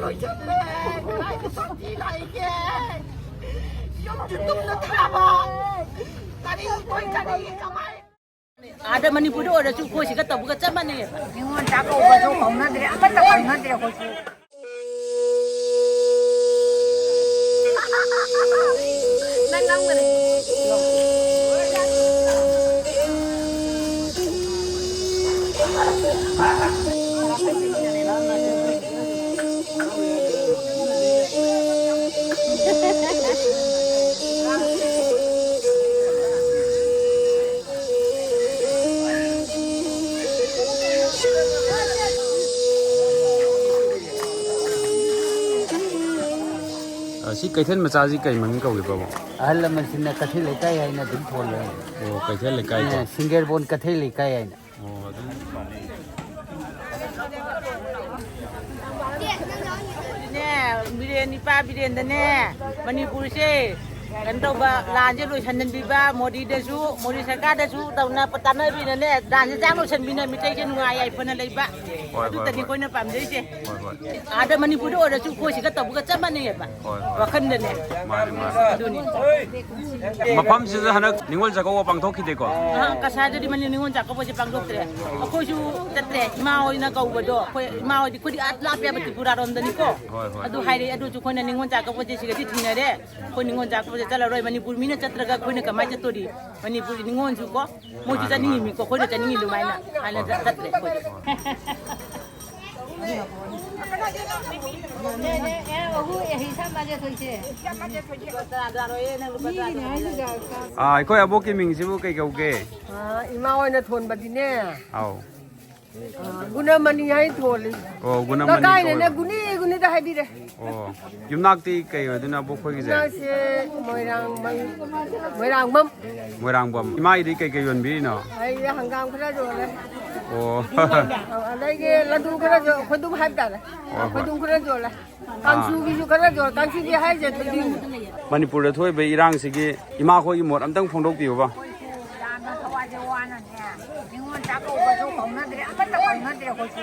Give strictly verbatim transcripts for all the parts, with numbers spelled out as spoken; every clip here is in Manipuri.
ꯂꯣꯏꯁꯤꯜꯂꯦ꯫ ꯀꯗꯥꯏꯗ ꯁꯥꯟꯇꯤ ꯂꯥꯛꯏꯒꯦ? ꯌꯨꯝꯁꯨ ꯇꯨꯝꯅ ꯊꯥꯕ꯫ ꯀꯔꯤ, ꯑꯩꯈꯣꯏ ꯀꯔꯤ ꯀꯃꯥꯏ? ꯑꯥꯗ ꯃꯅꯤꯄꯨꯔꯗ ꯑꯣꯏꯔꯁꯨ ꯑꯩꯈꯣꯏ ꯁꯤꯒ ꯇꯧꯕꯒ ꯆꯞ ꯃꯥꯟꯅꯩꯌꯦꯕ꯫ ꯅꯤꯉꯣꯜ ꯆꯥꯛꯀꯧꯕꯁꯨ ꯀꯧꯅꯗ꯭ꯔꯦ, ꯑꯃꯠꯇ ꯀꯧꯅꯗ꯭ꯔꯦ ꯑꯩꯈꯣꯏꯁꯨ꯫ ꯅꯪ ꯉꯝꯒꯅꯤ꯫ ꯑ, ꯁꯤ ꯀꯩꯊꯦꯜ ꯃꯆꯥꯁꯤ ꯀꯩ ꯃꯃꯤꯡ ꯀꯧꯒꯦ, ꯄꯥꯕꯨꯡ? ꯑꯍꯜ ꯂꯃꯟꯁꯤꯡꯅ ꯀꯩꯊꯦꯜ ꯂꯩꯀꯥꯏ ꯍꯥꯏꯅ ꯑꯗꯨꯝ ꯊꯣꯜꯂꯦ꯫ ꯑꯣ, ꯀꯩꯊꯦꯜ ꯂꯩꯀꯥꯏ ꯀꯣ? ꯑꯦ, ꯁꯤꯡꯒꯦꯔꯕꯣꯟ ꯀꯩꯊꯦꯜ ꯂꯩꯀꯥꯏ ꯍꯥꯏꯅ꯫ ꯑꯣ, ꯑꯗꯨꯝ ꯃꯥꯟꯅꯩ꯫ ꯅꯦ, ꯕꯤꯔꯦꯟ, ꯏꯄꯥ ꯕꯤꯔꯦꯟꯗꯅꯦ, ꯃꯅꯤꯄꯨꯔꯁꯦ ꯀꯩꯅꯣ ꯇꯧꯕ, ꯂꯥꯟꯁꯦ ꯂꯣꯏꯁꯟꯍꯟꯕꯤꯕ, ꯃꯣꯗꯤꯗꯁꯨ, ꯃꯣꯗꯤ ꯁꯔꯀꯥꯔꯗꯁꯨ ꯇꯧꯅ ꯇꯥꯟꯅꯕꯤꯅꯅꯦ, ꯂꯥꯟꯁꯦ ꯆꯥꯛ ꯂꯣꯏꯁꯟꯕꯤꯅ ꯃꯤꯇꯩꯁꯦ ꯅꯨꯡꯉꯥꯏ ꯌꯥꯏꯐꯅ ꯂꯩꯕ꯫ ꯍꯣꯏ, ꯍꯣꯏ, ꯑꯗꯨꯇꯅꯤ ꯍꯣꯏ꯫ ꯑꯩꯈꯣꯏꯅ ꯄꯥꯝꯖꯩꯁꯦ꯫ ꯍꯣꯏ, ꯍꯣꯏ꯫ ꯑꯥꯗ ꯃꯅꯤꯄꯨꯔꯗ ꯑꯣꯏꯔꯁꯨ ꯑꯩꯈꯣꯏ ꯁꯤꯒ ꯇꯧꯕꯒ ꯆꯞ ꯃꯥꯟꯅꯩꯌꯦꯕ꯫ ꯍꯣꯏ, ꯍꯣꯏ꯫ ꯋꯥꯈꯟꯗꯅꯦ꯫ ꯃꯥꯅꯦ, ꯃꯥꯅꯦ꯫ ꯑꯗꯨꯅꯤ꯫ ꯃꯐꯝꯁꯤꯗ ꯍꯟꯗꯛ ꯅꯤꯉꯣꯜ ꯆꯥꯛꯀꯧꯕ ꯄꯥꯡꯊꯣꯛꯈꯤꯗꯦꯀꯣ? ꯑꯍ, ꯀꯁꯥꯔꯗꯗꯤ ꯃꯅꯤ-, ꯅꯤꯉꯣꯜ ꯆꯥꯛꯀꯧꯕꯁꯦ ꯄꯥꯡꯊꯣꯛꯇ꯭ꯔꯦ꯫ ꯑꯩꯈꯣꯏꯁꯨ ꯆꯠꯇ꯭ꯔꯦ꯫ ꯏꯃꯥ ꯍꯣꯏꯅ ꯀꯧꯕꯗꯣ, ꯑꯩꯈꯣꯏ ꯏꯃꯥ ꯍꯣꯏꯗꯤ, ꯑꯩꯈꯣꯏꯗꯤ ꯑꯥ ꯂꯥꯞꯄꯦꯕ, ꯇ꯭ꯔꯤꯄꯨꯔꯥꯔꯣꯝꯗꯅꯤꯀꯣ꯫ ꯍꯣꯏ, ꯍꯣꯏ꯫ ꯑꯗꯨ ꯍꯥꯏꯔꯛꯑꯦ꯫ ꯑꯗꯨꯁꯨ ꯑꯩꯈꯣꯏꯅ ꯅꯤꯉꯣꯜ ꯆꯥꯛꯀꯧꯕꯁꯦ ꯁꯤꯗꯗꯤ ꯊꯤꯡꯅꯔꯦ꯫ ꯑꯩꯈꯣꯏ ꯅꯤꯉꯣꯜ ꯆꯥꯛꯀꯧꯕꯁꯦ ꯆꯠꯂꯔꯣꯏ꯫ ꯃꯅꯤꯄꯨꯔ ꯃꯤꯅ ꯆꯠꯇ꯭ꯔꯒ ꯑꯩꯈꯣꯏꯅ ꯀꯃꯥꯏꯅ ꯆꯠꯇꯣꯔꯤ? ꯃꯅꯤꯄꯨꯔꯒꯤ ꯅꯤꯉꯣꯜꯁꯨ ꯀꯣ, ꯃꯣꯏꯁꯨ ꯃꯥꯅꯦ, ꯆꯠꯅꯤꯡꯉꯤꯃꯤꯀꯣ, ꯃꯥꯅꯦ꯫ ꯑꯩꯈꯣꯏꯅ ꯆꯠꯅꯤꯡꯉꯤ ꯑꯗꯨꯃꯥꯏꯅ꯫ ꯍꯥꯏꯅ ꯍꯣꯏ, ꯍꯣꯏ꯫ ꯆꯠꯇ꯭ꯔꯦ ꯑꯩꯈꯣꯏꯗꯤ꯫ ꯍꯣꯏ꯫ ꯑꯥ, ꯑꯩꯈꯣꯏ ꯑꯕꯣꯛꯀꯤ ꯃꯤꯡꯁꯤꯕꯨ ꯀꯩ ꯀꯧꯒꯦ? ꯑꯥ, ꯏꯃꯥ ꯍꯣꯏꯅ ꯊꯣꯟꯕꯗꯤꯅꯦ, ꯑꯥꯎ꯫ ꯑꯥ, ꯒꯨꯅꯃꯅꯤ ꯍꯥꯏꯅ ꯊꯣꯜꯂꯤ꯫ ꯑꯣ, ꯒꯨꯅꯃꯅꯤ ꯂꯩꯀꯥꯏꯅꯅꯦ ꯀꯧꯋꯦꯕ꯫ ꯒꯨꯅꯤ ꯒꯨꯅꯤꯗ ꯍꯥꯏꯕꯤꯔꯦ꯫ ꯑꯣ, ꯌꯨꯝꯅꯥꯛꯇꯤ ꯀꯩ ꯑꯣꯏꯗꯣꯏꯅꯣ ꯑꯕꯣꯛ ꯈꯣꯏꯒꯤꯁꯦ? ꯌꯨꯝꯅꯥꯛꯁꯦ ꯃꯣꯏꯔꯥꯡ-, ꯃꯣꯏꯔꯥꯡꯕꯝ꯫ ꯃꯣꯏꯔꯥꯡꯕꯝ꯫ ꯏꯃꯥꯒꯤꯗꯤ ꯀꯩ ꯀꯩ ꯌꯣꯟꯕꯤꯔꯤꯅꯣ? ꯑꯩ ꯍꯪꯒꯥꯝ ꯈꯔ ꯌꯣꯜꯂꯦ꯫ ꯑꯣ꯫ ꯑꯗꯒꯤ ꯂꯗꯨ ꯈꯔꯁꯨ, ꯈꯣꯏꯗꯨꯝ ꯍꯥꯏꯕ ꯇꯥꯔꯦ꯫ ꯍꯣꯏ, ꯍꯣꯏ꯫ ꯈꯣꯏꯗꯨꯝ ꯈꯔ ꯌꯣꯜꯂꯦ꯫ ꯑꯥ꯫ ꯀꯥꯡꯁꯨꯒꯤꯁꯨ ꯈꯔ ꯌꯣꯜꯂꯦ꯫ ꯀꯥꯡꯁꯨꯒꯤ ꯍꯥꯏꯁꯦ ꯑꯗꯨꯗꯤ꯫ ꯃꯅꯤꯄꯨꯔꯗ ꯊꯣꯛꯏꯕ ꯏꯔꯥꯡꯁꯤꯒꯤ ꯏꯃꯥ ꯈꯣꯏꯒꯤ ꯃꯣꯠ ꯑꯝꯇꯪ ꯐꯣꯡꯗꯣꯛꯄꯤꯌꯨꯕ꯫ ꯌꯥꯝꯅ ꯊꯋꯥꯏꯁꯦ ꯋꯥꯅꯅꯦ, ꯅꯤꯉꯣꯜ ꯆꯥꯛ ꯀꯧꯕꯁꯨ ꯀꯧꯅꯗ꯭ꯔꯦ, ꯑꯃꯠꯇ ꯀꯧꯅꯗ꯭ꯔꯦ ꯑꯩꯈꯣꯏꯁꯨ꯫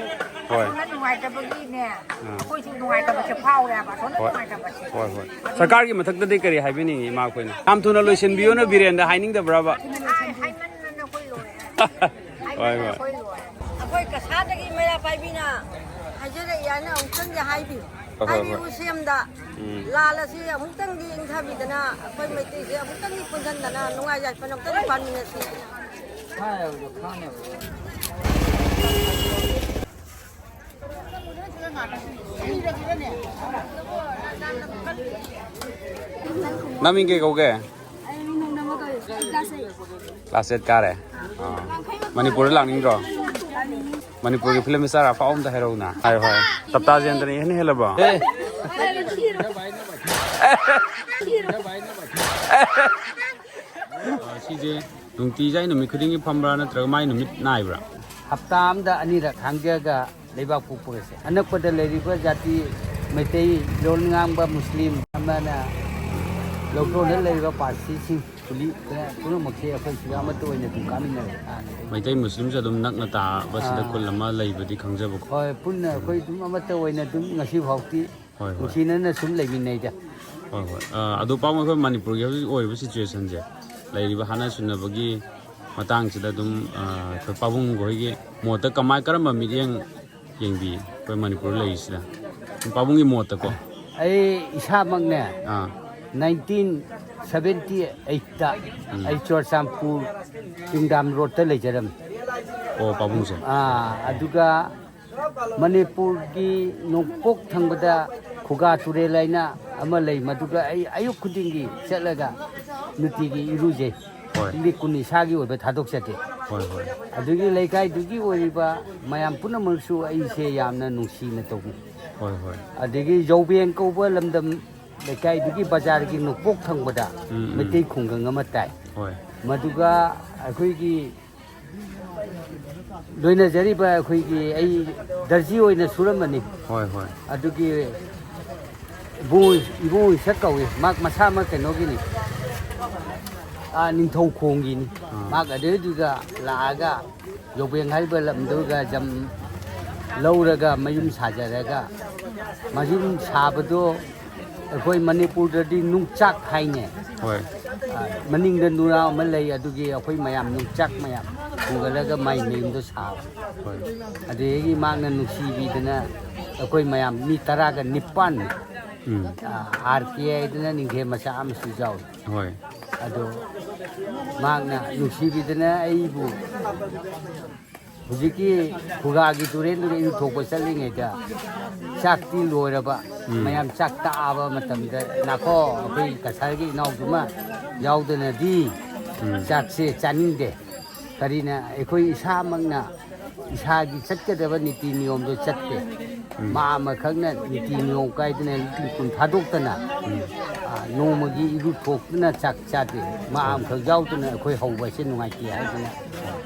ꯍꯣꯏ꯫ ꯑꯁꯣꯝꯅ ꯅꯨꯡꯉꯥꯏꯇꯕꯒꯤꯅꯦ, ꯑꯥ꯫ ꯑꯩꯈꯣꯏꯁꯨ ꯅꯨꯡꯉꯥꯏꯇꯕꯁꯦ ꯐꯥꯎꯔꯦ ꯍꯥꯏꯕ, ꯑꯁꯣꯝꯅ ꯍꯣꯏ꯫ ꯅꯨꯡꯉꯥꯏꯇꯕꯁꯦ꯫ ꯍꯣꯏ, ꯍꯣꯏ꯫ ꯁꯔꯀꯥꯔꯒꯤ ꯃꯊꯛꯇꯗꯤ ꯀꯔꯤ ꯍꯥꯏꯕꯤꯅꯤꯡꯉꯤ, ꯏꯃꯥ ꯑꯩꯈꯣꯏꯅ? ꯌꯥꯝ ꯊꯨꯅ ꯂꯣꯏꯁꯤꯟꯕꯤꯌꯣꯅ ꯕꯤꯔꯦꯟꯗ ꯍꯥꯏꯅꯤꯡꯗꯕ꯭ꯔꯕ? ꯍꯥꯏ-, ꯍꯥꯏꯃꯟꯗꯅ ꯑꯩꯈꯣꯏ ꯂꯣꯏꯔꯦ꯫ ꯍꯣꯏ, ꯍꯣꯏ꯫ ꯍꯥꯏꯃꯟꯗꯅ ꯑꯩꯈꯣꯏ ꯂꯣꯏꯔꯦ꯫ ꯑꯩꯈꯣꯏ ꯀꯁꯥꯗꯒꯤ ꯃꯩꯔꯥ ꯄꯥꯏꯕꯤꯅ ꯍꯥꯏꯖꯔꯛꯏ ꯍꯥꯏꯅ ꯑꯃꯨꯛꯇꯪꯗꯤ ꯍꯥꯏꯕꯤꯌꯨ꯫ ꯍꯣꯏ, ꯍꯣꯏ, ꯍꯥꯏꯕꯤꯌꯨ ꯍꯣꯏ꯫ ꯁꯤ ꯑꯝꯗ꯫ ꯎꯝ꯫ ꯂꯥꯜ ꯑꯁꯤ ꯑꯃꯨꯛꯇꯪꯗꯤ ꯏꯪꯊꯕꯤꯗꯅ ꯑꯩꯈꯣꯏ ꯃꯩꯇꯩꯁꯦ ꯑꯃꯨꯛꯇꯪꯗꯤ ꯄꯨꯟꯁꯤꯟꯗꯅ ꯅꯨꯡꯉꯥꯏ ꯌꯥꯏꯐꯅ ꯑꯃꯨꯛꯇꯪꯗꯤ ꯄꯥꯟꯃꯤꯟꯅꯁꯤ꯫ ꯅꯃꯤꯡ ꯀꯩ ꯀꯧꯒꯦ? ꯑꯩ ꯃꯤꯡ ꯅꯣꯡꯗꯝꯕ ꯀꯧꯏ꯫ ꯑꯩ class eight꯫ Class eight ꯀꯥꯔꯦ? ꯑꯥ꯫ ꯃꯅꯤꯄꯨꯔꯗ ꯂꯥꯛꯅꯤꯡꯗ꯭ꯔꯣ? ꯂꯥꯛꯅꯤꯡꯉꯤ꯫ ꯃꯅꯤꯄꯨꯔꯒꯤ film star ꯑꯐꯥꯎꯕ ꯑꯝꯇ ꯍꯥꯏꯔꯛꯎꯅ꯫ ꯍꯥꯏꯌꯣ, ꯍꯥꯏꯌꯣ꯫ ꯇꯞꯇꯥꯖꯦꯟꯗ꯭ꯔꯅ ꯏꯍꯦꯟ ꯍꯦꯜꯂꯕꯣ? ꯑꯦ! ꯑ, ꯁꯤꯁꯦ ꯅꯨꯡꯇꯤꯖꯥꯏ ꯅꯨꯃꯤꯠ ꯈꯨꯗꯤꯡꯒꯤ ꯐꯝꯕ꯭ꯔꯥ ꯅꯠꯇ꯭ꯔꯒ ꯃꯥꯏ ꯅꯨꯃꯤꯠ ꯅꯥꯏꯕ꯭ꯔꯥ? ꯍꯞꯇꯥ ꯑꯃꯗ ꯑꯅꯤꯔꯛ ꯍꯥꯡꯖꯒ ꯂꯩꯕꯥꯛ ꯄꯣꯛꯄꯒꯁꯦ꯫ ꯑꯅꯛꯄꯗ ꯂꯩꯔꯤꯕ ꯖꯥꯇꯤ ꯃꯩꯇꯩ ꯂꯣꯟ ꯉꯥꯡꯕ ꯃꯨꯁꯂꯤꯝ ꯑꯃꯅ ꯂꯧꯁꯣꯟꯗ ꯂꯩꯔꯤꯕ ꯄꯥꯔꯁꯤꯁꯤꯡ ꯄꯨꯂꯤ-, ꯄꯨꯝꯅꯃꯛꯁꯦ ꯑꯩꯈꯣꯏ ꯁꯤꯗ ꯑꯃꯠꯇ ꯑꯣꯏꯅ ꯑꯗꯨꯝ ꯀꯥꯃꯤꯟꯅꯔꯦ꯫ ꯃꯩꯇꯩ ꯃꯨꯁꯂꯤꯝꯁꯨ ꯑꯗꯨꯝ ꯅꯛꯅ ꯇꯥꯕ ꯁꯤꯗ ꯑꯥ꯫ ꯈꯨꯜ ꯑꯃ ꯂꯩꯕꯗꯤ ꯈꯪꯖꯕꯀꯣ꯫ ꯍꯣꯏ, ꯄꯨꯟꯅ ꯑꯩꯈꯣꯏ ꯑꯗꯨꯝ ꯑꯃꯠꯇ ꯑꯣꯏꯅ ꯑꯗꯨꯝ ꯉꯁꯤ ꯐꯥꯎꯗꯤ ꯍꯣꯏ, ꯍꯣꯏ꯫ ꯅꯨꯡꯁꯤꯅꯅ ꯁꯨꯝ ꯂꯩꯃꯤꯟꯅꯩꯗ꯫ ꯍꯣꯏ, ꯍꯣꯏ꯫ ꯑ, ꯑꯗꯣ ꯄꯥꯕꯨꯡ, ꯑꯩꯈꯣꯏ ꯃꯅꯤꯄꯨꯔꯒꯤ ꯍꯧꯖꯤꯛ ꯑꯣꯏꯔꯤꯕ situation ꯁꯦ, ꯂꯩꯔꯤꯕ ꯍꯥꯠꯅ ꯁꯨꯅꯕꯒꯤ ꯃꯇꯥꯡꯁꯤꯗ ꯑꯗꯨꯝ, ꯑ, ꯑꯩꯈꯣꯏ ꯄꯥꯕꯨꯡ ꯈꯣꯏꯒꯤ ꯃꯣꯠꯇ ꯀꯃꯥꯏ, ꯀꯔꯝꯕ ꯃꯤꯠꯌꯦꯡ ꯌꯦꯡꯕꯤ ꯑꯩꯈꯣꯏ ꯃꯅꯤꯄꯨꯔ ꯂꯩꯔꯤꯁꯤꯗ? ꯄꯥꯕꯨꯡꯒꯤ ꯃꯣꯠꯇꯀꯣ꯫ ꯑꯩ ꯏꯁꯥꯃꯛꯅꯦ, ꯑꯥ꯫ Nineteen seventy eight ꯎꯝ꯫ ꯑꯩ ꯆꯨꯔꯆꯥꯟꯄꯨꯔ ꯆꯤꯡꯗꯥꯝ ꯔꯣꯗꯇ ꯂꯩꯖꯔꯝꯃꯤ꯫ ꯑꯣ, ꯄꯥꯕꯨꯡꯁꯦ꯫ ꯑꯥ, ꯑꯗꯨꯒ ꯃꯅꯤꯄꯨꯔꯒꯤ ꯅꯣꯡꯄꯣꯛ ꯊꯪꯕꯗ ꯈꯨꯒꯥ ꯇꯨꯔꯦꯜ ꯍꯥꯏꯅ ꯑꯃ ꯂꯩ, ꯃꯗꯨꯒ ꯑꯩ ꯑꯌꯨꯛ ꯈꯨꯗꯤꯡꯒꯤ ꯆꯠꯂꯒ ꯅꯨꯡꯇꯤꯒꯤ ꯏꯔꯨꯖꯩ꯫ ꯍꯣꯏ꯫ ꯃꯤꯠ ꯀꯨꯟ ꯏꯁꯥꯒꯤ ꯑꯣꯏꯕ ꯊꯥꯗꯣꯛꯆꯗꯦ꯫ ꯍꯣꯏ, ꯍꯣꯏ꯫ ꯑꯗꯨꯒꯤ ꯂꯩꯀꯥꯏꯗꯨꯒꯤ ꯑꯣꯏꯔꯤꯕ ꯃꯌꯥꯝ ꯄꯨꯝꯅꯃꯛꯁꯨ ꯑꯩꯁꯦ ꯌꯥꯝꯅ ꯅꯨꯡꯁꯤꯅ ꯇꯧꯕꯤ꯫ ꯍꯣꯏ, ꯍꯣꯏ꯫ ꯑꯗꯒꯤ ꯌꯧꯕꯦꯡ ꯀꯧꯕ ꯂꯝꯗꯝ ꯂꯩꯀꯥꯏꯗꯨꯒꯤ ꯕꯖꯥꯔꯒꯤ ꯅꯣꯡꯄꯣꯛ ꯊꯪꯕꯗ ꯎꯝ, ꯎꯝ꯫ ꯃꯩꯇꯩ ꯈꯨꯡꯒꯪ ꯑꯃ ꯇꯥꯏ꯫ ꯍꯣꯏ꯫ ꯃꯗꯨꯒ ꯑꯩꯈꯣꯏꯒꯤ ꯂꯣꯏꯅꯖꯔꯤꯕ ꯑꯩꯈꯣꯏꯒꯤ, ꯑꯩ ꯗꯔꯖꯤ ꯑꯣꯏꯅ ꯁꯨꯔꯝꯕꯅꯤ꯫ ꯍꯣꯏ, ꯍꯣꯏ꯫ ꯑꯗꯨꯒꯤ ꯏꯕꯨꯡ, ꯏꯕꯨꯡ ꯏꯁꯛ ꯀꯧꯏ꯫ ꯃꯍꯥꯛ ꯃꯁꯥꯃꯛ ꯀꯩꯅꯣꯒꯤꯅꯤ, ꯑꯥ, ꯅꯤꯡꯊꯧꯈꯣꯡꯒꯤꯅꯤ꯫ ꯑꯥ꯫ ꯃꯍꯥꯛ ꯑꯗꯨꯏꯗꯨꯗ ꯂꯥꯛꯑꯒ ꯌꯣꯕꯦꯡ ꯍꯥꯏꯕ ꯂꯝꯗꯨꯒ ꯖꯝ ꯂꯧꯔꯒ ꯃꯌꯨꯝ ꯁꯥꯖꯔꯒ, ꯃꯌꯨꯝ ꯁꯥꯕꯗꯣ ꯑꯩꯈꯣꯏ ꯃꯅꯤꯄꯨꯔꯗꯗꯤ ꯅꯨꯡꯆꯥꯛ ꯍꯥꯏꯅꯦ꯫ ꯍꯣꯏ꯫ ꯑ, ꯃꯅꯤꯡꯗ ꯅꯨꯔꯥ ꯑꯃ ꯂꯩ, ꯑꯗꯨꯒꯤ ꯑꯩꯈꯣꯏ ꯃꯌꯥꯝ ꯅꯨꯡꯆꯥꯛ ꯃꯌꯥꯝ ꯄꯨꯒꯠꯂꯒ ꯃꯥꯏ ꯃꯌꯨꯝꯗꯣ ꯁꯥꯕ꯫ ꯍꯣꯏ꯫ ꯑꯗꯨꯗꯒꯤ ꯃꯍꯥꯛꯅ ꯅꯨꯡꯁꯤꯕꯤꯗꯅ ꯑꯩꯈꯣꯏ ꯃꯌꯥꯝ ꯃꯤ ꯇꯔꯥꯒ ꯅꯤꯄꯥꯟ, ꯎꯝ꯫ ꯑ, ꯑꯥꯔ ꯀꯦ ꯍꯥꯏꯗꯅ ꯅꯤꯡꯊꯦꯝ ꯃꯆꯥ ꯑꯃꯁꯨ ꯌꯥꯎꯏ꯫ ꯍꯣꯏ꯫ ꯑꯗꯣ ꯃꯍꯥꯛꯅ ꯅꯨꯡꯁꯤꯕꯤꯗꯅ ꯑꯩꯕꯨ ꯍꯧꯖꯤꯛꯀꯤ ꯈꯨꯒꯥꯒꯤ ꯇꯨꯔꯦꯟꯗꯨꯗ ꯏꯔꯨꯊꯣꯛꯄ ꯆꯠꯂꯤꯉꯩꯗ ꯆꯥꯛꯇꯤ ꯂꯣꯏꯔꯕ, ꯎꯝ꯫ ꯃꯌꯥꯝ ꯆꯥꯛ ꯇꯥꯛꯑꯕ ꯃꯇꯝꯗ, "ꯅꯥꯈꯣ, ꯑꯩꯈꯣꯏ ꯀꯁꯥꯔꯒꯤ ꯏꯅꯥꯎꯗꯨꯃ ꯌꯥꯎꯗꯅꯗꯤ ꯎꯝ꯫ ꯆꯥꯛꯁꯦ ꯆꯥꯅꯤꯡꯗꯦ꯫ ꯀꯔꯤꯅ ꯑꯩꯈꯣꯏ ꯏꯁꯥꯃꯛꯅ ꯏꯁꯥꯒꯤ ꯆꯠꯀꯗꯕ ꯅꯤꯇꯤ ꯅꯤꯌꯣꯝꯗꯣ ꯆꯠꯇꯦ꯫ ꯎꯝ꯫ ꯃꯥ ꯑꯃꯈꯛꯅ ꯅꯤꯇꯤ ꯅꯤꯌꯣꯝ ꯀꯥꯏꯗꯅ ꯅꯨꯃꯤꯠ ꯀꯨꯟ ꯊꯥꯗꯣꯛꯇꯅ, ꯑ, ꯅꯣꯡꯃꯒꯤ ꯏꯔꯨ ꯊꯣꯛꯇꯅ ꯆꯥꯛ ꯆꯥꯗꯦ꯫ ꯃꯥ ꯑꯃꯈꯛ ꯌꯥꯎꯗꯅ ꯑꯩꯈꯣꯏ ꯍꯧꯕ ꯑꯁꯤ ꯅꯨꯡꯉꯥꯏꯇꯦ" ꯍꯥꯏꯗꯅ,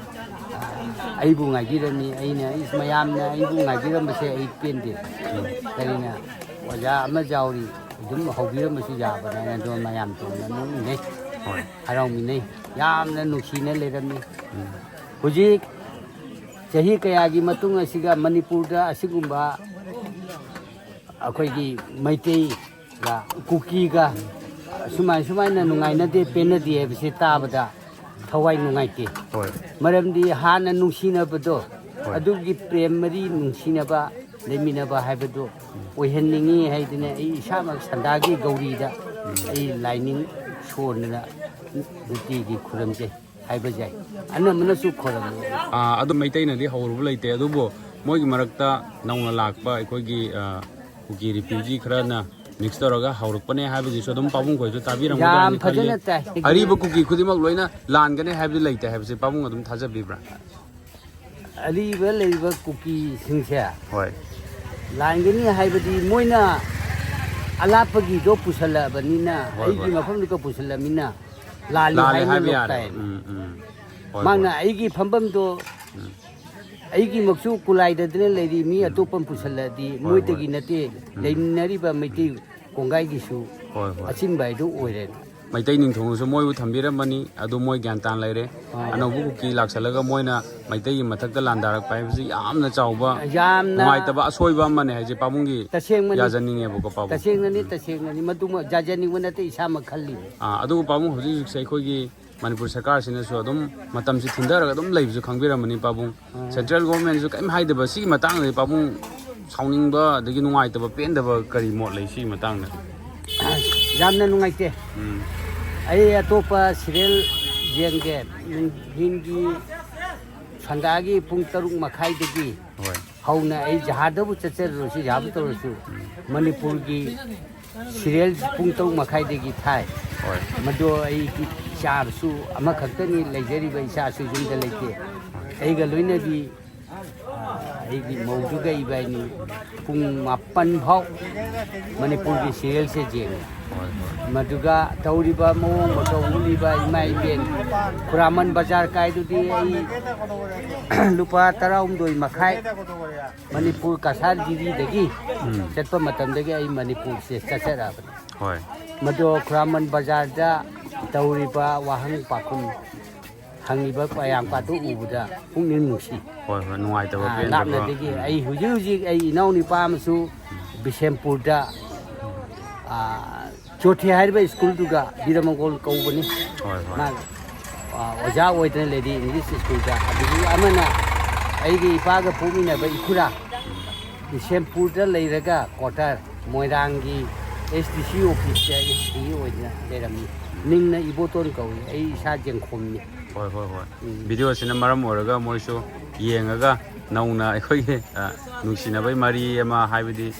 ꯑ, ꯑꯩꯕꯨ ꯉꯥꯏꯕꯤꯔꯝꯃꯤ꯫ ꯑꯩꯅ, "ꯏꯁ, ꯃꯌꯥꯝꯅ ꯑꯩꯕꯨ ꯉꯥꯏꯕꯤꯔꯝꯕꯁꯦ ꯑꯩ ꯄꯦꯟꯗꯦ꯫ ꯀꯔꯤꯅ ꯑꯣꯖꯥ ꯑꯃ ꯌꯥꯎꯔꯤ, ꯑꯗꯨꯝ ꯍꯧꯕꯤꯔꯝꯕꯁꯨ ꯌꯥꯕꯅꯦ" ꯍꯥꯏꯅ ꯑꯗꯨꯝ ꯃꯌꯥꯝ ꯇꯧꯅ ꯅꯣꯛꯃꯤꯟꯅꯩ, ꯍꯣꯏ꯫ ꯍꯔꯥꯎꯃꯤꯟꯅꯩ, ꯌꯥꯝꯅ ꯅꯨꯡꯁꯤꯅ ꯂꯩꯔꯝꯃꯤ꯫ ꯎꯝ꯫ ꯍꯧꯖꯤꯛ ꯆꯍꯤ ꯀꯌꯥꯒꯤ ꯃꯇꯨꯡ ꯑꯁꯤꯗ ꯃꯅꯤꯄꯨꯔꯗ ꯑꯁꯤꯒꯨꯝꯕ ꯑꯩꯈꯣꯏꯒꯤ ꯃꯩꯇꯩꯒ ꯀꯨꯀꯤꯒ ꯁꯨꯃꯥꯏ ꯁꯨꯃꯥꯏꯅ ꯅꯨꯡꯉꯥꯏꯅꯗꯦ, ꯄꯦꯟꯅꯗꯦ ꯍꯥꯏꯕꯁꯤ ꯇꯥꯕꯗ ꯊꯋꯥꯏ ꯅꯨꯡꯉꯥꯏꯇꯦ꯫ ꯍꯣꯏ꯫ ꯃꯔꯝꯗꯤ ꯍꯥꯟꯅ ꯅꯨꯡꯁꯤꯅꯕꯗꯣ, ꯍꯣꯏ꯫ ꯑꯗꯨꯒꯤ ꯄ꯭ꯔꯦꯝ ꯃꯔꯤ, ꯅꯨꯡꯁꯤꯅꯕ, ꯂꯩꯃꯤꯟꯅꯕ ꯍꯥꯏꯕꯗꯨ ꯑꯣꯏꯍꯟꯅꯤꯡꯉꯤ ꯍꯥꯏꯗꯅ ꯑꯩ ꯏꯁꯥꯃꯛ ꯁꯟꯗꯥꯒꯤ ꯒꯧꯔꯤꯗ ꯑꯩ ꯂꯥꯏꯅꯤꯡ ꯁꯣꯟꯗꯅ ꯅꯨꯡꯇꯤꯒꯤ ꯈꯨꯔꯨꯝꯖꯩ ꯍꯥꯏꯕ ꯌꯥꯏ꯫ ꯑꯅꯝꯕꯅꯁꯨ ꯈꯨꯔꯨꯝꯃꯤ꯫ ꯑꯥ, ꯑꯗꯨ ꯃꯩꯇꯩꯅꯗꯤ ꯍꯧꯔꯨꯕ ꯂꯩꯇꯦ, ꯑꯗꯨꯕꯨ ꯃꯣꯏꯒꯤ ꯃꯔꯛꯇ ꯅꯧꯅ ꯂꯥꯛꯄ ꯑꯩꯈꯣꯏꯒꯤ, ꯑꯥ, ꯀꯨꯀꯤ ꯔꯤꯐ꯭ꯌꯨꯖꯤ ꯈꯔꯅ ꯃꯤꯛꯁ ꯇꯧꯔꯒ ꯍꯧꯔꯛꯄꯅꯦ ꯍꯥꯏꯕꯒꯤꯁꯨ ꯑꯗꯨꯝ ꯄꯥꯕꯨꯡ ꯈꯣꯏꯁꯨ ꯇꯥꯕꯤꯔꯝꯒꯗ꯭ꯔꯥ ꯌꯥꯝ ꯍꯥꯏꯅ ꯈꯜꯂꯤ꯫ ꯐꯖꯅ ꯇꯥꯏ꯫ ꯑꯔꯤꯕ ꯀꯨꯀꯤ ꯈꯨꯗꯤꯡꯃꯛ ꯂꯣꯏꯅ ꯂꯥꯟꯒꯅꯤ ꯍꯥꯏꯕꯗꯤ ꯂꯩꯇꯦ ꯍꯥꯏꯕꯁꯦ ꯄꯥꯕꯨꯡ ꯑꯗꯨꯝ ꯊꯥꯖꯕꯤꯕ꯭ꯔꯥ? ꯑꯔꯤꯕ ꯂꯩꯔꯤꯕ ꯀꯨꯀꯤꯁꯤꯡꯁꯦ ꯍꯣꯏ꯫ ꯂꯥꯟꯒꯅꯤ ꯍꯥꯏꯕꯗꯤ ꯃꯣꯏꯅ ꯑꯂꯥꯞꯄꯒꯤꯗꯣ ꯄꯨꯁꯜꯂꯛꯑꯕꯅꯤꯅ, ꯍꯣꯏ, ꯑꯩꯒꯤ ꯍꯣꯏ꯫ ꯃꯐꯝꯗꯨꯒ ꯄꯨꯁꯜꯂꯛꯑꯃꯤꯅ ꯂꯥꯜꯂꯤ ꯂꯥꯜꯂꯦ ꯍꯥꯏꯅ ꯍꯥꯏꯕ ꯂꯧ ꯌꯥꯔꯦ꯫ ꯇꯥꯏꯌꯦꯕ꯫ ꯎꯝ, ꯎꯝ꯫ ꯍꯣꯏ, ꯃꯥꯅ ꯍꯣꯏ꯫ ꯑꯩꯒꯤ ꯐꯝꯐꯝꯗꯣ ꯎꯝ꯫ ꯑꯩꯒꯤꯃꯛꯁꯨ ꯀꯨꯂꯥꯏꯗꯗꯅ ꯂꯩꯔꯤ, ꯃꯤ ꯑꯇꯣꯞꯄ ꯑꯃ ꯄꯨꯁꯜꯂꯛꯑꯗꯤ ꯍꯣꯏ, ꯃꯣꯏꯗꯒꯤ ꯍꯣꯏ꯫ ꯅꯠꯇꯦ, ꯎꯝ꯫ ꯂꯩꯃꯤꯟꯅꯔꯤꯕ ꯃꯩꯇꯩ ꯀꯣꯡꯒꯥꯏꯒꯤꯁꯨ ꯍꯣꯏ, ꯍꯣꯏ꯫ ꯑꯆꯤꯟꯕ ꯍꯥꯏꯗꯨ ꯑꯣꯏꯔꯦ꯫ ꯃꯩꯇꯩ ꯅꯤꯡꯊꯧꯅꯁꯨ ꯃꯣꯏꯕꯨ ꯊꯝꯕꯤꯔꯝꯕꯅꯤ꯫ ꯑꯗꯨ ꯃꯣꯏ ꯒ꯭ꯌꯥꯟ ꯇꯥꯅ ꯂꯩꯔꯦ꯫ ꯑꯥ꯫ ꯑꯅꯧꯕ ꯀꯨꯀꯤ ꯂꯥꯛꯁꯜꯂꯒ ꯃꯣꯏꯅ ꯃꯩꯇꯩꯒꯤ ꯃꯊꯛꯇ ꯂꯥꯟꯗꯥꯔꯛꯄ ꯍꯥꯏꯕꯁꯤ ꯌꯥꯝꯅ ꯆꯥꯎꯕ ꯌꯥꯝꯅ ꯅꯨꯡꯉꯥꯏꯇꯕ ꯑꯁꯣꯏꯕ ꯑꯃꯅꯦ ꯍꯥꯏꯁꯦ ꯄꯥꯕꯨꯡꯒꯤ ꯇꯁꯦꯡꯕꯅꯤ꯫ ꯌꯥꯖꯅꯤꯡꯉꯦꯕꯀꯣ ꯄꯥꯕꯨꯡ꯫ ꯇꯁꯦꯡꯅꯅꯤ, ꯎꯝ꯫ ꯇꯁꯦꯡꯅꯅꯤ꯫ ꯃꯗꯨꯃ ꯌꯥꯖꯅꯤꯡꯕ ꯅꯠꯇꯦ, ꯏꯁꯥꯃꯛ ꯈꯜꯂꯤꯅꯤ꯫ ꯑꯥ, ꯑꯗꯨꯕꯨ ꯄꯥꯕꯨꯡ ꯍꯧꯖꯤꯛ ꯍꯧꯖꯤꯛꯁꯦ ꯑꯩꯈꯣꯏꯒꯤ ꯃꯅꯤꯄꯨꯔ ꯁꯔꯀꯥꯔꯁꯤꯅꯁꯨ ꯑꯗꯨꯝ ꯃꯇꯝꯁꯤ ꯊꯤꯟꯊꯔꯒ ꯑꯗꯨꯝ ꯂꯩꯕꯁꯨ ꯈꯪꯕꯤꯔꯝꯃꯅꯤ ꯄꯥꯕꯨꯡ꯫ ꯑꯥ꯫ ꯁꯦꯟꯇ꯭ꯔꯦꯜ ꯒꯣꯔꯃꯦꯟꯁꯨ ꯀꯔꯤꯝ ꯍꯥꯏꯗꯕ ꯁꯤꯒꯤ ꯃꯇꯥꯡꯗꯗꯤ ꯄꯥꯕꯨꯡ ꯁꯥꯎꯅꯤꯡꯕ ꯑꯗꯒꯤ ꯅꯨꯡꯉꯥꯏꯇꯕ ꯄꯦꯟꯗꯕ ꯀꯔꯤ ꯃꯣꯠ ꯂꯩ ꯁꯤꯒꯤ ꯃꯇꯥꯡꯗ? ꯌꯥꯝꯅ ꯅꯨꯡꯉꯥꯏꯇꯦ꯫ ꯎꯝ꯫ ꯑꯩ ꯑꯇꯣꯞꯄ ꯁꯤꯔꯤꯌꯦꯜ ꯌꯦꯡꯒꯦ꯫ ꯅꯨꯡꯊꯤꯟꯒꯤ ꯁꯟꯗꯥꯒꯤ ꯄꯨꯡ ꯇꯔꯨꯛ ꯃꯈꯥꯏꯗꯒꯤ ꯍꯣꯏ꯫ ꯍꯧꯅ ꯑꯩ ꯖꯍꯥꯗꯕꯨ ꯆꯠꯆꯔꯨꯔꯁꯨ, ꯖꯍꯥꯕꯨ ꯇꯧꯔꯁꯨ, ꯃꯅꯤꯄꯨꯔꯒꯤ ꯁꯤꯔꯤꯌꯦꯜ ꯄꯨꯡ ꯇꯔꯨꯛ ꯃꯈꯥꯏꯗꯒꯤ ꯊꯥꯏ꯫ ꯍꯣꯏ꯫ ꯃꯗꯣ ꯑꯩꯒꯤ ꯏꯆꯥꯁꯨ ꯑꯃꯈꯛꯇꯅꯤ ꯂꯩꯖꯔꯤꯕ, ꯏꯆꯥꯁꯨ ꯌꯨꯝꯗ ꯂꯩꯇꯦ꯫ ꯑꯩꯒ ꯂꯣꯏꯅꯕꯤ, ꯑ, ꯑꯩꯒꯤ ꯃꯧꯗꯨꯒ ꯏꯕꯥꯅꯤ ꯄꯨꯡ ꯃꯥꯄꯟ ꯐꯥꯎ ꯃꯅꯤꯄꯨꯔꯒꯤ ꯁꯤꯔꯤꯌꯦꯜꯁꯦ ꯌꯦꯡꯉꯤ꯫ ꯍꯣꯏ, ꯍꯣꯏ꯫ ꯃꯗꯨꯒ ꯇꯧꯔꯤꯕ ꯃꯑꯣꯡ ꯃꯇꯧ ꯎꯠꯂꯤꯕ ꯏꯃꯥ ꯏꯕꯦꯟ ꯈꯨꯔꯥꯃꯟ ꯕꯖꯥꯔ ꯀꯥꯏꯗꯨꯗꯤ ꯑꯩ ꯂꯨꯄꯥ ꯇꯔꯥꯍꯨꯝꯗꯣꯏ ꯃꯈꯥꯏ ꯃꯅꯤꯄꯨꯔ ꯀꯁꯥꯔꯒꯤꯔꯤꯗꯒꯤ ꯎꯝ꯫ ꯆꯠꯄ ꯃꯇꯝꯗꯒꯤ ꯑꯩ ꯃꯅꯤꯄꯨꯔꯁꯦ ꯆꯠꯆꯔꯛꯑꯕꯅꯤ꯫ ꯍꯣꯏ꯫ ꯃꯗꯣ ꯈꯨꯔꯥꯃꯟ ꯕꯖꯥꯔꯗ ꯇꯧꯔꯤꯕ ꯋꯥꯍꯪ ꯄꯥꯎꯈꯨꯝ ꯍꯪꯉꯤꯕ ꯃꯌꯥꯝ ꯀꯥꯗꯨ ꯎꯕꯗ ꯄꯨꯛꯅꯤꯡ ꯅꯨꯡꯁꯤ꯫ ꯍꯣꯏ, ꯍꯣꯏ, ꯅꯨꯡꯉꯥꯏꯇꯕ, ꯑꯥ, ꯄꯦꯟꯗꯕ꯫ ꯂꯥꯞꯅꯗꯒꯤ ꯎꯝ꯫ ꯑꯩ ꯍꯧꯖꯤꯛ ꯍꯧꯖꯤꯛ ꯑꯩ ꯏꯅꯥꯎꯅꯨꯄꯥ ꯑꯃꯁꯨ ꯕꯤꯁꯦꯝꯄꯨꯔꯗ, ꯑꯥ, ꯆꯣꯊꯦ ꯍꯥꯏꯔꯤꯕ ꯁ꯭ꯀꯨꯜꯗꯨꯒ ꯕꯤꯔꯃꯪꯒꯣꯜ ꯀꯧꯕꯅꯤ꯫ ꯍꯣꯏ, ꯍꯣꯏ꯫ ꯃꯥ, ꯑꯥ, ꯑꯣꯖꯥ ꯑꯣꯏꯗꯅ ꯂꯩꯔꯤ ꯏꯪꯂꯤꯁ ꯁ꯭ꯀꯨꯜꯗ꯫ ꯑꯗꯨꯗꯒꯤ ꯑꯃꯅ ꯑꯩꯒꯤ ꯏꯄꯥꯒ ꯄꯣꯛꯃꯤꯟꯅꯕ ꯏꯈꯨꯔꯥ ꯕꯤꯁꯦꯝꯄꯨꯔꯗ ꯂꯩꯔꯒ ꯀ꯭ꯋꯥꯇꯔ ꯃꯣꯏꯔꯥꯡꯒꯤ ꯑꯦꯁ ꯗꯤ ꯁꯤ ꯑꯣꯐꯤꯁꯇ ꯑꯦꯁ ꯗꯤ ꯑꯣꯏꯅ ꯂꯩꯔꯝꯃꯤ꯫ ꯃꯤꯡꯅ ꯏꯕꯣꯇꯣꯟ ꯀꯧꯏ꯫ ꯑꯩ ꯏꯁꯥ ꯖꯦꯡꯈꯣꯝꯅꯤ꯫ ꯍꯣꯏ, ꯍꯣꯏ, ꯍꯣꯏ꯫ ꯎꯝ꯫ ꯚꯤꯗꯤꯑꯣꯁꯤꯅ ꯃꯔꯝ ꯑꯣꯏꯔꯒ ꯃꯣꯏꯁꯨ ꯌꯦꯡꯉꯒ ꯅꯧꯅ ꯑꯩꯈꯣꯏꯒꯤ, ꯑ, ꯅꯨꯡꯁꯤꯅꯕꯒꯤ ꯃꯔꯤ ꯑꯃ, ꯍꯥꯏꯕꯗꯤ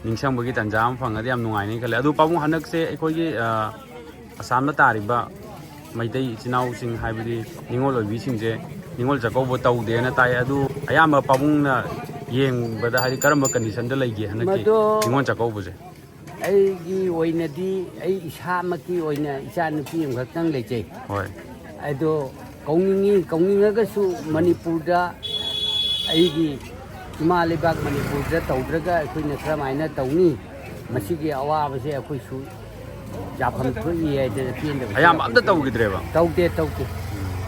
ꯅꯤꯡꯁꯤꯡꯕꯒꯤ ꯇꯥꯟꯖꯥ ꯑꯃ ꯐꯪꯉꯗꯤ ꯌꯥꯝ ꯅꯨꯡꯉꯥꯏꯅꯤ ꯈꯜꯂꯦ꯫ ꯑꯗꯨ ꯄꯥꯕꯨꯡ, ꯍꯟꯗꯛꯁꯦ ꯑꯩꯈꯣꯏꯒꯤ, ꯑ, ꯑꯁꯥꯝꯗ ꯇꯥꯔꯤꯕ ꯃꯩꯇꯩ ꯏꯆꯤꯟ ꯏꯅꯥꯎꯁꯤꯡ, ꯍꯥꯏꯕꯗꯤ ꯅꯤꯉꯣꯜ ꯑꯣꯏꯕꯤꯁꯤꯡꯁꯦ ꯅꯤꯉꯣꯜ ꯆꯥꯛꯀꯧꯕ ꯇꯧꯗꯦꯅ ꯇꯥꯏ꯫ ꯑꯗꯨ ꯑꯌꯥꯝꯕ ꯄꯥꯕꯨꯡꯅ ꯌꯦꯡꯕꯗ ꯍꯥꯏꯗꯤ ꯀꯔꯝꯕ ꯀꯟꯗꯤꯁꯟꯗ ꯂꯩꯒꯦ ꯍꯟꯗꯛꯀꯤ ꯃꯗꯣ ꯅꯤꯉꯣꯜ ꯆꯥꯛꯀꯧꯕꯁꯦ? ꯑꯩꯒꯤ ꯑꯣꯏꯅꯗꯤ ꯑꯩ ꯏꯁꯥꯃꯛꯀꯤ ꯑꯣꯏꯅ ꯏꯆꯥ ꯅꯨꯄꯤ ꯑꯃꯈꯛꯇꯪ ꯂꯩꯖꯩ꯫ ꯍꯣꯏ꯫ ꯑꯗꯣ ꯀꯧꯅꯤꯡꯉꯤ, ꯀꯧꯅꯤꯡꯉꯒꯁꯨ ꯃꯅꯤꯄꯨꯔꯗ ꯑꯩꯒꯤ ꯏꯃꯥ ꯂꯩꯕꯥꯛ ꯃꯅꯤꯄꯨꯔꯗ ꯇꯧꯗ꯭ꯔꯒ ꯑꯩꯈꯣꯏꯅ ꯀꯔꯝꯍꯥꯏꯅ ꯇꯧꯅꯤ? ꯃꯁꯤꯒꯤ ꯑꯋꯥꯕꯁꯦ ꯑꯩꯈꯣꯏꯁꯨ ꯌꯥꯐꯝ ꯊꯣꯛꯏ ꯍꯥꯏꯗꯅ ꯄꯦꯟꯗꯕ ꯑꯌꯥꯝꯕ ꯑꯝꯇ ꯇꯧꯈꯤꯗ꯭ꯔꯦꯕ꯫ ꯇꯧꯗꯦ, ꯇꯧꯗꯦ꯫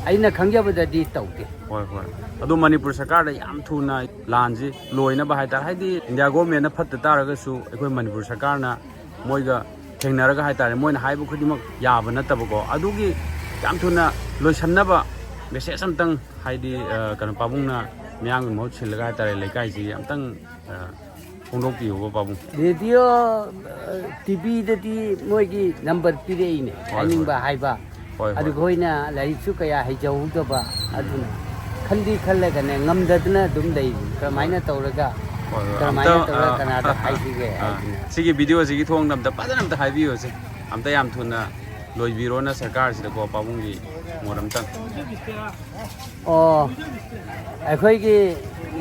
ꯑꯩꯅ ꯈꯪꯖꯕꯗꯗꯤ ꯇꯧꯗꯦ꯫ ꯍꯣꯏ, ꯍꯣꯏ꯫ ꯑꯗꯣ ꯃꯅꯤꯄꯨꯔ ꯁꯔꯀꯥꯔꯗ ꯌꯥꯝ ꯊꯨꯅ ꯂꯥꯟꯁꯤ ꯂꯣꯏꯅꯕ ꯍꯥꯏꯇꯥꯔꯦ, ꯍꯥꯏꯗꯤ ꯏꯟꯗꯤꯌꯥ ꯒꯣꯔꯃꯦꯟꯅ ꯐꯠꯇ ꯇꯥꯔꯒꯁꯨ ꯑꯩꯈꯣꯏ ꯃꯅꯤꯄꯨꯔ ꯁꯔꯀꯥꯔꯅ ꯃꯣꯏꯒ ꯊꯦꯡꯅꯔꯒ ꯍꯥꯏꯇꯥꯔꯦ, ꯃꯣꯏꯅ ꯍꯥꯏꯕ ꯈꯨꯗꯤꯡꯃꯛ ꯌꯥꯕ ꯅꯠꯇꯕꯀꯣ, ꯑꯗꯨꯒꯤ ꯌꯥꯝ ꯊꯨꯅ ꯂꯣꯏꯁꯟꯅꯕ ꯃꯦꯁꯦꯖ ꯑꯝꯇꯪ, ꯍꯥꯏꯗꯤ ꯑ, ꯀꯩꯅꯣ, ꯄꯥꯕꯨꯡꯅ ꯃꯤꯌꯥꯝꯒꯤ ꯃꯍꯨꯠ ꯁꯤꯜꯂꯒ ꯍꯥꯏꯇꯥꯔꯦ, ꯂꯩꯀꯥꯏꯁꯤ ꯑꯝꯇꯪ ꯑ, ꯐꯣꯡꯗꯣꯛꯄꯤꯌꯨꯕ ꯄꯥꯕꯨꯡ꯫ ꯔꯦꯗꯤꯑꯣ, ꯇꯤ ꯚꯤꯗꯗꯤ ꯃꯣꯏꯒꯤ ꯅꯝꯕꯔ ꯄꯤꯔꯛꯏꯅꯦ, ꯍꯣꯏ, ꯍꯥꯏꯅꯤꯡꯕ ꯍꯣꯏ꯫ ꯍꯥꯏꯕ꯫ ꯍꯣꯏ, ꯍꯣꯏ꯫ ꯑꯗꯨꯒ ꯑꯩꯈꯣꯏꯅ ꯂꯥꯏꯔꯤꯛꯁꯨ ꯀꯌꯥ ꯍꯩꯖꯍꯧꯗꯕ, ꯑꯗꯨꯅ ꯈꯟꯗꯤ ꯈꯜꯂꯒꯅꯦ, ꯉꯝꯗꯗꯅ ꯑꯗꯨꯝ ꯂꯩꯔꯤ꯫ ꯀꯔꯝꯍꯥꯏꯅ ꯇꯧꯔꯒ, ꯍꯣꯏ, ꯍꯣꯏ꯫ ꯀꯔꯝꯍꯥꯏꯅ ꯑꯝꯇ, ꯇꯧꯔꯒ ꯑ, ꯀꯅꯥꯗ ꯑ, ꯍꯥꯏꯁꯤꯒꯦ ꯑ, ꯍꯥꯏꯗꯅ꯫ ꯁꯤꯒꯤ ꯚꯤꯗꯤꯑꯣꯁꯤꯒꯤ ꯊꯣꯡꯗ ꯑꯝꯇ ꯐꯖꯅ ꯑꯝꯇ ꯍꯥꯏꯕꯤꯌꯨꯁꯦ, ꯑꯝꯇ ꯌꯥꯝ ꯊꯨꯅ ꯂꯣꯏꯕꯤꯔꯣꯅ ꯁꯔꯀꯥꯔꯁꯤꯗꯀꯣ, ꯄꯥꯕꯨꯡꯒꯤ ꯃꯣꯠ ꯑꯝꯇꯪ꯫ ꯑꯣ, ꯑꯩꯈꯣꯏꯒꯤ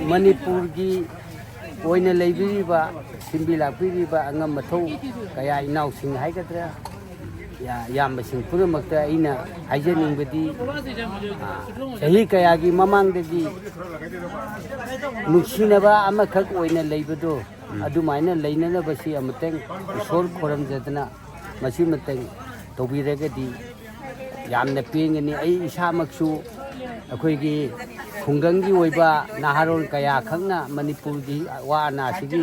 ꯃꯅꯤꯄꯨꯔꯒꯤ ꯑꯣꯏꯅ ꯂꯩꯕꯤꯔꯤꯕ, ꯁꯤꯟꯕꯤ ꯂꯥꯛꯄꯤꯔꯤꯕ ꯑꯉꯝ ꯑꯊꯧ ꯀꯌꯥ, ꯏꯅꯥꯎꯁꯤꯡ ꯍꯥꯏꯒꯗ꯭ꯔꯥ, ꯌꯥ-, ꯏꯌꯥꯝꯕꯁꯤꯡ ꯄꯨꯝꯅꯃꯛꯇ ꯑꯩꯅ ꯍꯥꯏꯖꯅꯤꯡꯕꯗꯤ, ꯑ, ꯆꯍꯤ ꯀꯌꯥꯒꯤ ꯃꯃꯥꯡꯗꯒꯤ ꯅꯨꯡꯁꯤꯅꯕ ꯑꯃꯈꯛ ꯑꯣꯏꯅ ꯂꯩꯕꯗꯣ, ꯑꯗꯨꯃꯥꯏꯅ ꯂꯩꯅꯅꯕꯁꯤ ꯑꯃꯨꯛꯇꯪ ꯏꯁꯣꯔ ꯈꯣꯏꯔꯝꯖꯗꯅ ꯃꯁꯤꯃꯇꯪ ꯇꯧꯕꯤꯔꯒꯗꯤ ꯌꯥꯝꯅ ꯄꯦꯟꯒꯅꯤ꯫ ꯑꯩ ꯏꯁꯥꯃꯛꯁꯨ ꯑꯩꯈꯣꯏꯒꯤ ꯈꯨꯡꯒꯪꯒꯤ ꯑꯣꯏꯕ ꯅꯍꯥꯔꯣꯜ ꯀꯌꯥ ꯈꯛꯅ ꯃꯅꯤꯄꯨꯔꯒꯤ ꯑꯋꯥ ꯑꯅꯥꯁꯤꯒꯤ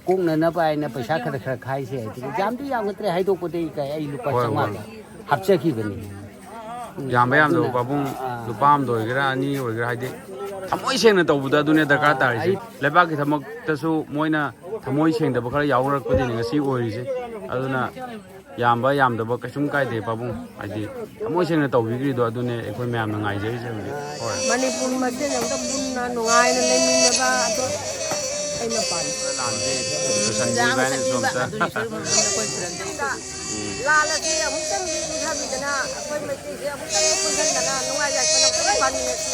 ꯀꯣꯛꯅꯅꯕ ꯍꯥꯏꯅ ꯄꯩꯁꯥ ꯈꯔ ꯈꯔ ꯈꯥꯏꯁꯦ ꯍꯥꯏꯗꯅ, ꯌꯥꯝꯗꯤ ꯌꯥꯝꯒꯗ꯭ꯔꯦ, ꯍꯥꯏꯗꯣꯛꯄꯗ ꯏꯀꯥꯏ꯫ ꯑꯩ ꯂꯨꯄꯥ ꯍꯣꯏ, ꯍꯣꯏ꯫ ꯆꯥꯝꯃꯉꯥ ꯍꯥꯞꯆꯈꯤꯕꯅꯤ꯫ ꯎꯝ, ꯌꯥꯝꯕ ꯌꯥꯝꯗꯕ ꯑꯗꯨꯅ, ꯄꯥꯕꯨꯡ, ꯑꯥ, ꯂꯨꯄꯥ ꯑꯃꯗ ꯑꯣꯏꯒꯦꯔꯥ, ꯑꯅꯤ ꯑꯣꯏꯒꯦꯔꯥ, ꯍꯥꯏꯗꯤ ꯊꯃꯣꯏ ꯁꯦꯡꯅ ꯇꯧꯕꯗ ꯑꯗꯨꯅꯦ ꯗꯔꯀꯥꯔ ꯇꯥꯔꯤꯁꯦ꯫ ꯑꯩ ꯂꯩꯕꯥꯛꯀꯤ ꯊꯕꯛꯇꯁꯨ ꯃꯣꯏꯅ ꯊꯃꯣꯏ ꯁꯦꯡꯗꯕ ꯈꯔ ꯌꯥꯎꯅꯔꯛꯄꯗꯨꯅꯤ ꯉꯁꯤ ꯑꯣꯏꯔꯤꯁꯦ꯫ ꯑꯗꯨꯅ ꯌꯥꯝꯕ ꯌꯥꯝꯗꯕ ꯀꯩꯁꯨꯝ ꯀꯥꯏꯗꯦ ꯄꯥꯕꯨꯡ, ꯍꯥꯏꯗꯤ ꯊꯃꯣꯏ ꯁꯦꯡꯅ ꯇꯧꯕꯤꯈ꯭ꯔꯤꯗꯣ ꯑꯗꯨꯅꯦ ꯑꯩꯈꯣꯏ ꯃꯌꯥꯝꯅ ꯉꯥꯏꯖꯔꯤꯁꯦ ꯍꯧꯖꯤꯛ꯫ ꯍꯣꯏ꯫ ꯃꯅꯤꯄꯨꯔ ꯃꯁꯦꯟ ꯑꯝꯇ ꯄꯨꯟꯅ ꯅꯨꯡꯉꯥꯏꯅ ꯂꯩꯃꯤꯟꯅꯕ ꯑꯗꯣ ꯑꯩꯅ ꯄꯥꯝꯃꯤ꯫ ꯂꯥꯟꯁꯦ ꯂꯣꯏꯁꯟꯕꯤꯕ ꯍꯥꯏꯅ ꯁꯣꯝꯇ꯫ ꯑꯗꯨꯒꯤ ꯁꯔꯨꯛ ꯃꯐꯝꯗ ꯑꯩꯈꯣꯏ ꯈꯨꯔꯨꯝꯖꯔꯤ꯫ ꯂꯥꯜ ꯑꯁꯤ ꯑꯃꯨꯛꯇꯪꯗꯤ ꯏꯟꯊꯕꯤꯗꯅ ꯑꯩꯈꯣꯏ ꯃꯩꯇꯩꯁꯦ ꯑꯃꯨꯛꯇꯪꯗꯤ ꯄꯨꯟꯁꯤꯟꯗꯅ ꯅꯨꯡꯉꯥꯏ ꯌꯥꯏꯐꯅ ꯄꯨꯟꯅ ꯄꯥꯟꯃꯤꯟꯅꯁꯤ꯫